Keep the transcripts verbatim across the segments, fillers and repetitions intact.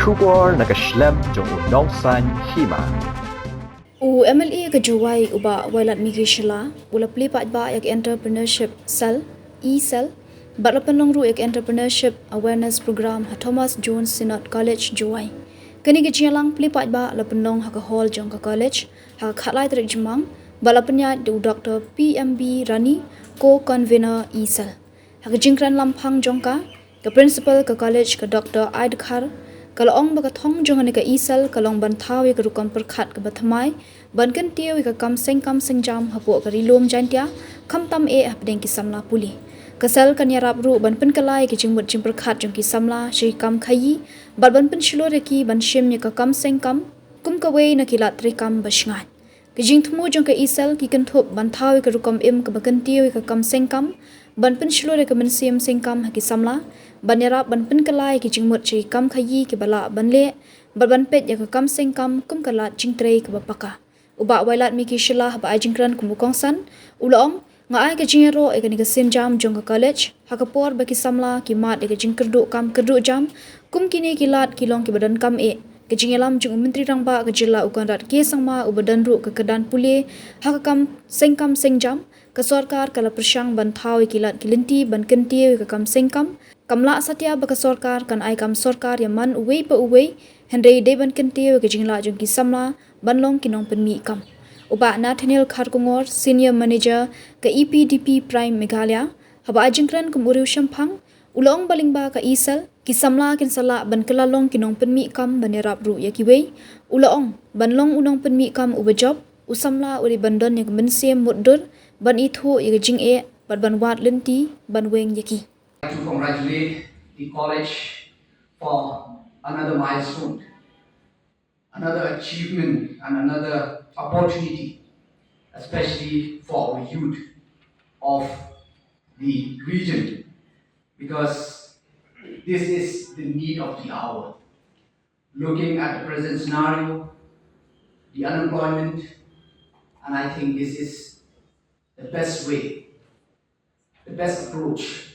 Khubor na ka shlem jong u nongsan hima. U M L A ka Jowai u Bah Wailadmiki Shylla u la plie paidbah ïa ka Entrepreneurship Cell, E-Cell, bad la pynlong ruh ïa ka Entrepreneurship Awareness Program ha Thomas Jones Synod College, Jowai. Kane ka jingïalang plie paidbah la pynlong ha ka hall jong ka college ha ka khatlai tarik Jymmang, bad la pynïaid da u Doctor P M B Rani, Co-Convener, E-Cell. Ha ka jingkren lamphang jong ka, ka Principal ka college, ka Doctor Aidkhar, ka la ong ba ka thong jong kane ka E-Cell ka long ban thaw ïa ka rukom pyrkhat kaba thymmai ban kyntiew ïa ka kam sengkam sengjam hapoh ka Ri Lum Jaiñtia, khamtam eh hapdeng ki samla pule. Ka cell kan ïarap ruh ban pynkylla ïa ki jingmut jingpyrkhat jong ki samla sha ki kam khaïi, bad ban pynshlur ïa ki ban shim ïa ka kam sengkam kum kawei na ki lad treikam ba shngaiñ. Ki jingthmu jong ka E-Cell ki kynthup ban thaw ïa ka rukom im kaba kyntiew ïa ka kam sengkam, ban pynshlur ïa ka mynsiem sengkam ha ki samla, ban ïarap ban pynkylla ïa ki jingmut sha ki kam khaïi kiba lah ban leh, bad ban peit ïa ka kam sengkam kum ka lad jingtrei kaba paka. U Bah Wailadmiki Shylla haba ai jingkren kum u kongsan, u la ong, nga ai ka jingïaroh ïa kane ka sienjam jong ka college ha ka por ba ki samla ki mad ïa ka jingkyrduh kam kyrduh jam, kum kine ki lad ki long kiba donkam eh. Ka jingïalam jong u Myntri Rangbah ka jylla u Conrad K Sangma uba don ruh ka kyrdan pule ha ka kam sengkam sengjam, ka sorkar ka la pyrshang ban thaw ïa ki lad ki lynti ban kyntiew ïa ka kam sengkam. Kam lah satia ba ka sorkar kan ai kam sorkar ïa man uwei pa uwei, hynrei dei ban kyntiew ïa ka jinglah jong ki samla ban long ki nongpynmih kam. U Bah Nathaniel Kharkongor, Senior Manager ka E P D P Prime Meghalaya, haba ai jingkren kum u riewshemphang, u la ong ba lyngba ka E-Cell ki samla kin sa lah ban kylla long ki nongpynmih kam ban ïarap ruh ïa kiwei. U la ong, ban long u nongpynmih kam uba jop, u samla u dei ban don ïa ka mynsiem mutdur ban ithuh ïa ka jingeh bad ban wad lynti ban weng ïa ki. To congratulate the college for another milestone, another achievement, and another opportunity, especially for our youth of the region, because this is the need of the hour. Looking at the present scenario, the unemployment, and I think this is the best way, the best approach,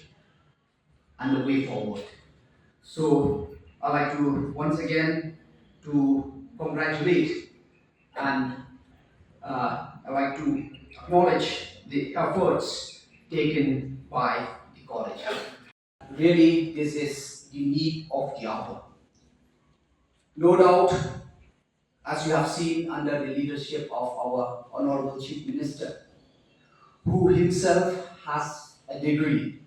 and the way forward. So I'd like to once again to congratulate and uh, I'd like to acknowledge the efforts taken by the college. Really, this is the need of the hour. No doubt, as you have seen under the leadership of our Honorable Chief Minister, who himself has a degree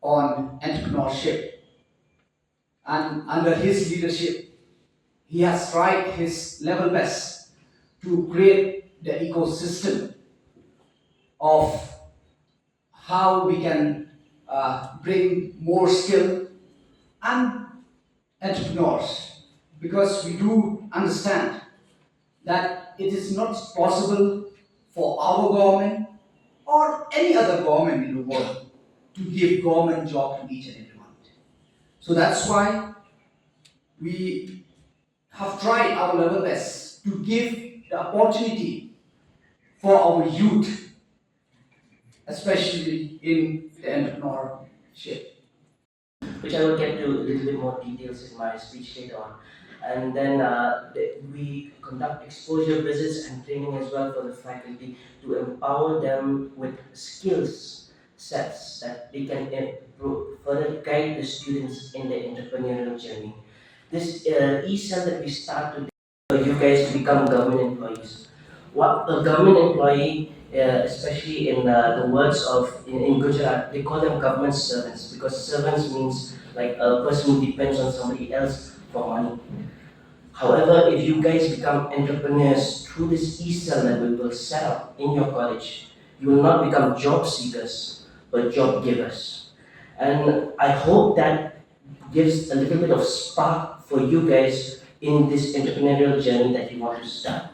on entrepreneurship, and under his leadership, he has tried his level best to create the ecosystem of how we can uh, bring more skill and entrepreneurs, because we do understand that it is not possible for our government or any other government in the world to give government job to each and everyone. So that's why we have tried our level best to give the opportunity for our youth, especially in the entrepreneurship. Which I will get to a little bit more details in my speech later on. And then uh, we conduct exposure visits and training as well for the faculty to empower them with skills sets that they can improve, further guide the students in their entrepreneurial journey. This uh, e-cell that we start today for you guys to become government employees. What a government employee, uh, especially in uh, the words of in, in Gujarat, they call them government servants because servants means like a person who depends on somebody else for money. However, if you guys become entrepreneurs through this e-cell that we will set up in your college, you will not become job seekers, but job givers. And I hope that gives a little bit of spark for you guys in this entrepreneurial journey that you want to start.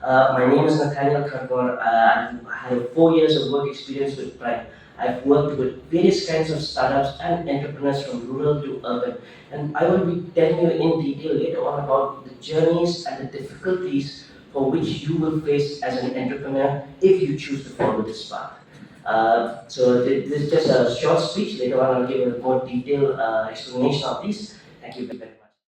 Uh, my name is Nathaniel Kharkongor. Uh, I've had four years of work experience with Prime. I've worked with various kinds of startups and entrepreneurs from rural to urban. And I will be telling you in detail later on about the journeys and the difficulties for which you will face as an entrepreneur if you choose to follow this path. Uh, so this is just a short speech. Later on, I'll give a more detailed uh, explanation of this. Thank you very much.